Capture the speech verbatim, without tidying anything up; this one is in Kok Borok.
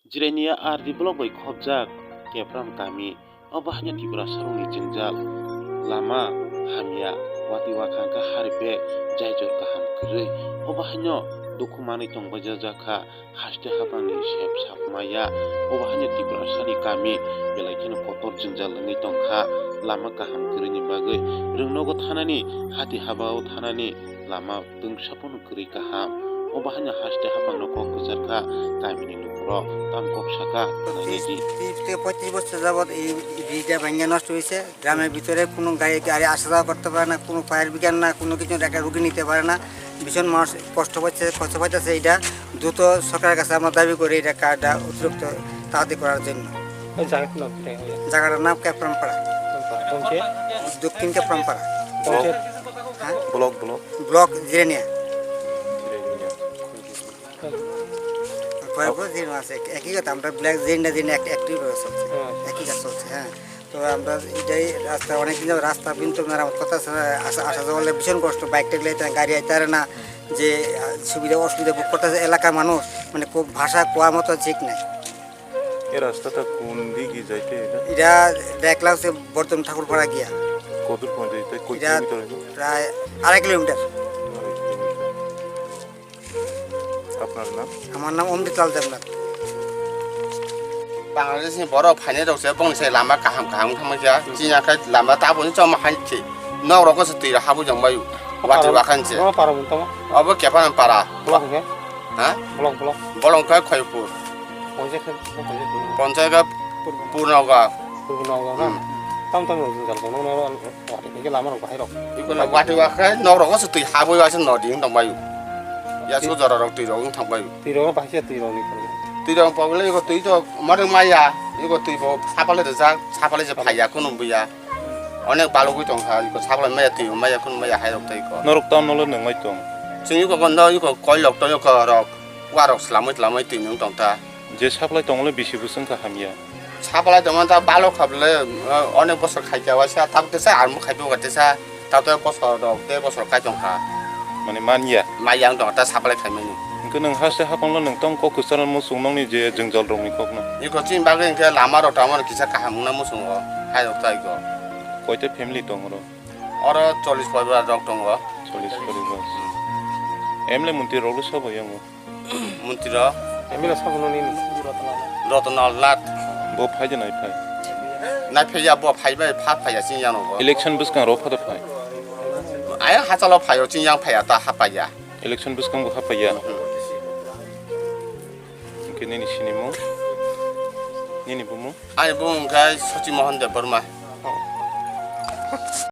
Jirania R D block bai khopjak Kepram kami. Obo haino Tiprasarokni jwngjal. Lama hamya, watwi wakhang kha hari bag, jaijor kaham kwrwi. Obo haino dukhu manwi tongbaijak kha, haste hapangni sep sap maya. Obo haino Tiprasani kami belai kheno kotor jwngjal wngwi tongkha. Lama kaham kwrwini bagwi rwngnogo thanani, hati habao thanani lama twngsa phano kwrwi kaham. Obo haino haste hapangno kok kwchar kha, kamini lukurok tam kok saka, nainai di. তিরিশ থেকে পঁয়ত্রিশ বছর যাবত এই ব্রিজটা ভেঙে নষ্ট হয়েছে। গ্রামের ভিতরে কোনো গাড়ি, গাড়ি আসা যাওয়া করতে পারে না, কোনো ফায়ার ব্রিগেড না, কোনো কিছু একটা রুগী নিতে পারে না। ভীষণ মানুষ কষ্ট পাচ্ছে, কষ্ট পাইতেছে। এটা দ্রুত সরকারের কাছে আমরা দাবি করি, এটা কাজটা অতিরিক্ত তাড়াতাড়ি করার জন্য। ওই জায়গাটার নাম কি? জায়গাটার নাম ক্যাপ্রনপাড়া। পঞ্চায়েত? দক্ষিণ ক্যাপ্রনপাড়া। পঞ্চায়েত? হ্যাঁ? Block, block. ব্লক জিরানিয়া। জিরানিয়া। কয়েকবার দিন আছে, একই কথা, আমরা ব্ল্যাক দিন না দিন এক-, অ্যাক্টিভ রয়েছে, হ্যাঁ। একই কাজ চলছে, হ্যাঁ। তো আমরা এটাই রাস্তা, অনেক দিন যাবত রাস্তা কিন্তু মেরামত করতে আসা, আসা, আসা যাওয়া হলে ভীষণ কষ্ট, বাইক টাইক লইতে গাড়ি আইতে পারে না, যে, আহ, সুবিধা অসুবিধা ভোগ করতেছে এলাকার মানুষ, মানে খুব ভাষা কোয়ার মতো ঠিক নাই। এই রাস্তাটা কোন দিকে যাইতে এটা? এটা দেখলাম সে বর্তমান ঠাকুরপাড়া গিয়া। কত পর্যন্ত এটা? কত এটা কিলোমিটার হইব? প্রায় আড়াই কিলোমিটার। আড়াই কিলোমিটার। আপনার নাম? আমার নাম অমৃতলাল Debnath. Bangladesh ni borok phainai rok se bongni sai lama kaham kaham wngkha mankha. Chini akhai lama taboni choma hai se. Nok rogo se twi rok habwi jong baio. Wati wakhani se. Bono para mun tamo? Obo Kepan para. Block hwnkhe? Ha? Block, block. Bolong khe Khoipur. Ponchai khe, ponchai khe. Ponchai khe Purnoga. Purnoga na? Hmm. Tam tam rok jal ko, no, no, no. Wati hwnkhe lama rok bahai rok. Iko na wati wa khe nok rogo se twi habwi wa se nodi wng tong baio. Ya su jora rok twi rok wng thang baio. Twi rok bahai se twi rok ni. Twi rok pabole iko twi to mare maya, iko twi bo sapale de jak, sapale je phaiya kunu buya. Onek balugwi tong kha, iko sapale maya twi maya kunu maya hai rok tei ko. Norok tam nolo nwnglai tong. Chwng iko kondo iko koi lok to iko rok. Wa rok slamwi tlamwi twi nung tong ta. Je supply tongole bisi bwswng kha hamya. Supply tongma ta balok kha bwle, eh, onek bosor khai kha waisa, tabuk tesa armo khai phuka tesa, tabuk tei bosor rok tei bosor kai tong kha. Mane manya. Maya wng tong ta supply khai mani. Hwnkhe nwng haste hapangno nwng tong kok kwcharo muchung nokni je jwngjal rokni kokno. Iko chini bagwi hwnkhe lama rok tamo kisa kaham wngna muchungo, hai rok tai ko. Koita family tong oro? Oro chollish poribar rok tongo. Chollish poribar. M L A montri rok le sabo yango. Montri rok. M L A sabo no nini. Rotonlal Nath. Bo phai de nai phai. Nai phai ya bo phai bai pha phai ya chini yano bo. Election bwskang rok pha da phai. Ayang hachalo phai o chini yang phai ya ta ha phai ya. Election bwskang bo ha phai ya. Hmm. Hwnkhe nini sinimung? Nini bumung? Ani bumung khe Sochi Mohan Debbarma.